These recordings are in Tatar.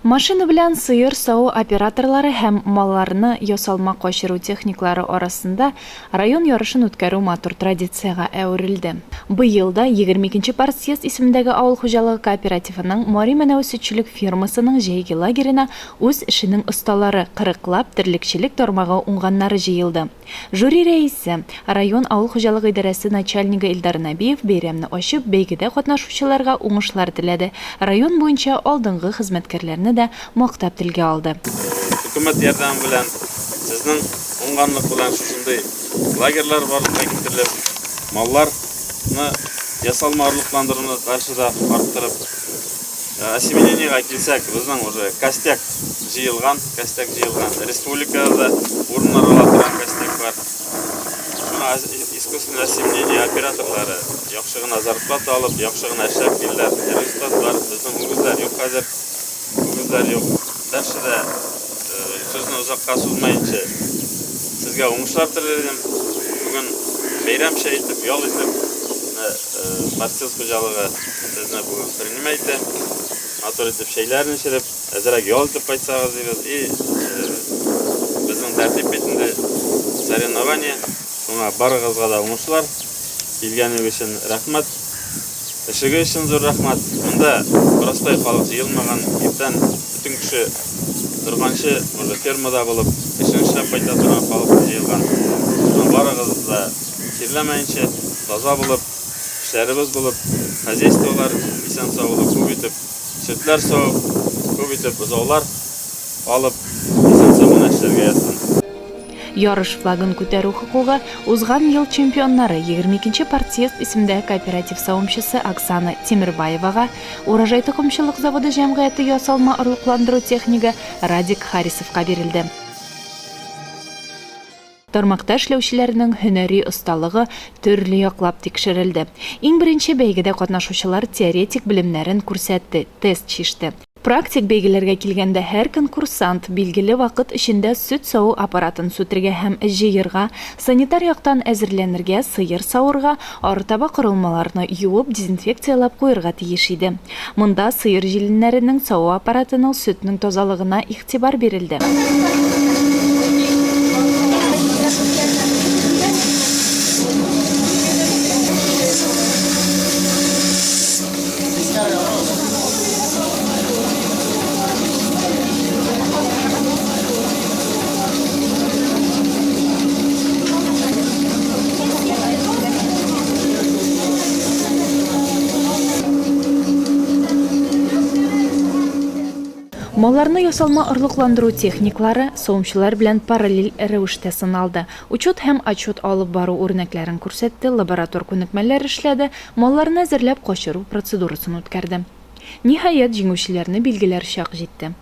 Машина белән сыер саву операторлары һәм малларны ясалма качыру техниклары арасында район ярышын үткәрү матур традициягә әверелде. Быел да 22 нче партсъезд исемендәге авыл хуҗалыгы кооперативының Мари Мәнәвез сөтчелек фермасының җәйге лагерена үз эшенең осталары, кырыклап терлекчелек тармагы уңганнары җыелды. Жюри рәисе, район авыл хуҗалыгы идарәсе начальнигы Илдар Нәбиев бәйрәмне ачып, бәйгедә катнашучыларга уңышлар теләде, район буенча алдынгы хезмәткәрләрне дә мактап телгә алды. Хөкүмәт ярдәме белән, сезнең уңганлык белән шушындый лагерьлар барлыкка китерелеп, малларны ясалма орлыкландыруны дальше да арттырып, Осеменениега килсәк, безнең уже костяк җыелган, костяк җыелган. Республикада да урыннар ала торган костяк бар. Шуңа искусственное осеменение операторлары яхшы гына зарплата алып, яхшы гына эшләп килделәр. Результат бар. Безнең үгезләр юк хәзер. Үгезләр юк. Дальше дә сүзне озакка сузмаенча, сезгә уңышлар теләр идем. Бүген бәйрәмчә итеп, ял итеп, Партсез хуҗалыгы сезне бүген принимать итә. Матур итеп чәйләрен эчереп, әзрәк ял итеп кайтсагыз дибез. И безнең тәртип бит инде соревнование. Шуңа барыгызга да уңышлар. Килгәнегез өчен рәхмәт. Эшегез өчен зур рәхмәт. Монда простой халык җыелмаган. Иртән бөтен кеше торганчы уже фермада булып, эшен эшләп кайта торган халык җыелган. Шуңа барыгыз да Чирләмәенчә, таза булып, эшләребез булып, хозяйстволар исән-сау булып, күп итеп сөтләр савып, күп итеп бозаулар алып, исән-сау гына эшләргә язсын. Ярыш флагын күтәрү хокукы узган ел чемпионнары, 22 нче партсъезд исемендәге кооператив савымчысы Оксана Тимербаевага, Урожай токымчылык заводы җәмгыяте ясалма орлыкландыру технигы Радик Харисовка бирелде. Тармакта эшләүчеләрнең һөнәри осталыгы төрле яклап тикшерелде. Иң беренче бәйгедә катнашучылар теоретик белемнәрен күрсәтте, тест чиште. Практик бәйгеләргә килгәндә, һәр конкурсант билгеле вакыт эчендә сөт саву аппаратын сүтергә һәм җыерга, санитар яктан әзерләнергә, сыер савырга, арытаба корылмаларны юып, дезинфекцияләп куерга тиеш иде. Монда сыер җиленнәренең, саву аппаратының, сөтнең тазалыгына игътибар бирелде. Малларны ясалма орлыкландыру техниклары савымчылар белән параллель рәвештә сыналды. Учет һәм отчет алып бару үрнәкләрен күрсәтте, лаборатор күнекмәләр эшләде, малларны әзерләп качыру процедурасын үткәрде. Ниһаять, җиңүчеләрне билгеләр чак җитте.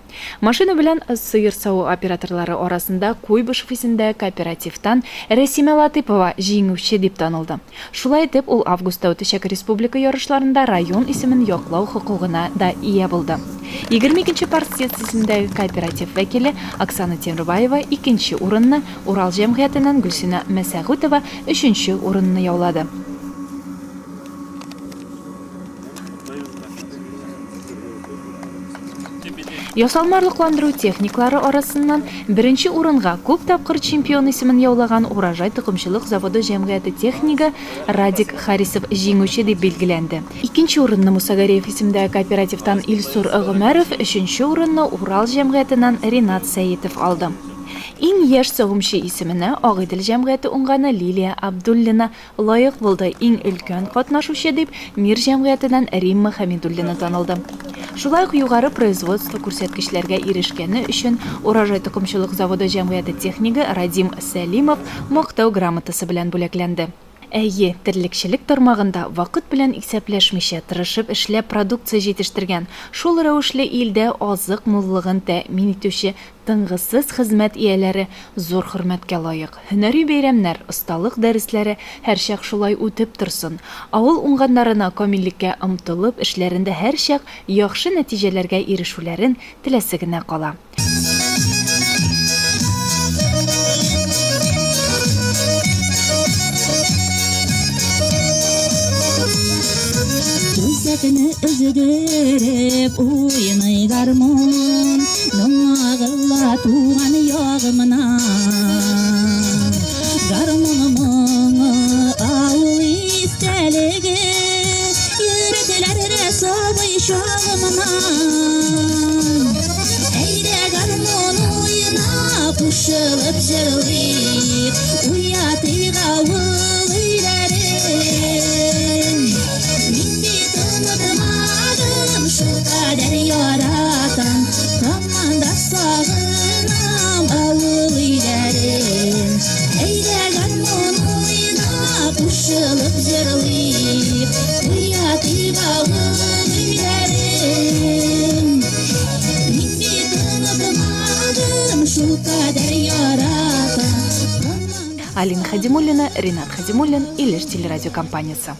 Машина белән сыер саву операторлары арасында Куйбышев исемендәге кооперативтан Рәсимә Латыйпова җиңүче дип танылды. Шулай итеп, ул августта үтәчәк республика ярышларында район исемен яклау хокукына да ия булды. 22 нче партсъезд исемендәге кооператив вәкиле Оксана Тимербаева икенче урынны, Урал җәмгыятеннән Гөлсинә Мәсәгутова өченче урынны яулады. Ясалма орлыкландыру техниклары арасыннан беренче урынга күп тапкыр чемпион исемен яулаган Урожай токымчылык заводы җәмгыяте технигы Радик Харисов җиңүче дип билгеләнде. Икенче урынны Муса Гәрәев исемендәге кооперативтан Илсур Гомәров, өченче урынны Урал җәмгыятеннән Ринат Сәетов алды. Иң яшь савымчы исеменә Агыйдел җәмгыяте уңганы Лилия Абдуллина Лаек булды иң өлкән катнашучы дип Мир җәмгыятеннән Римма Хәмидуллина танылды. Шулай ук югары производство күрсәткечләргә ирешкәне өчен Урожай токымчылык заводы җәмгыяте технигы Радим Сәлимов Мактау грамотасы белән бүләкләнде. Әйе, терлекчелек тармагында вакыт белән исәпләшмичә, тырышып эшләп продукция җитештергән, шул рәвешле илдә азык муллыгын тәэмин итүче Тынгысыз хезмәт ияләре зур хөрмәткә лаек. Һөнәри бәйрәмнәр, осталык дәресләре һәрчак шулай үтеп торсын. Авыл уңганнарына камиллеккә омтылып, эшләрендә һәрчак яхшы нәтиҗәләргә ирешүләрен теләсе генә кала. Күзәтне өздереп уйный гармун. Моң агыла туган ягымнан. Гармун моңы авыл истәлеге, Йөрәкләрдә сабый чагымнан. Әйдә гармун уйна, кушылып җырлыйк, Уятыйк авыл өйләрен. Мин бит онытмадым, шулкадәр яратам, Һаман да сагынам авыл өйләрен. Әйдә гармун уйна, кушылып җырлыйк, Уятыйк авыл өйләрен. Мин бит онытмадым, шулкадәр яратам, Алина Хадимуллина, Ринат Хадимуллин, Илеш телерадиокомпаниясе.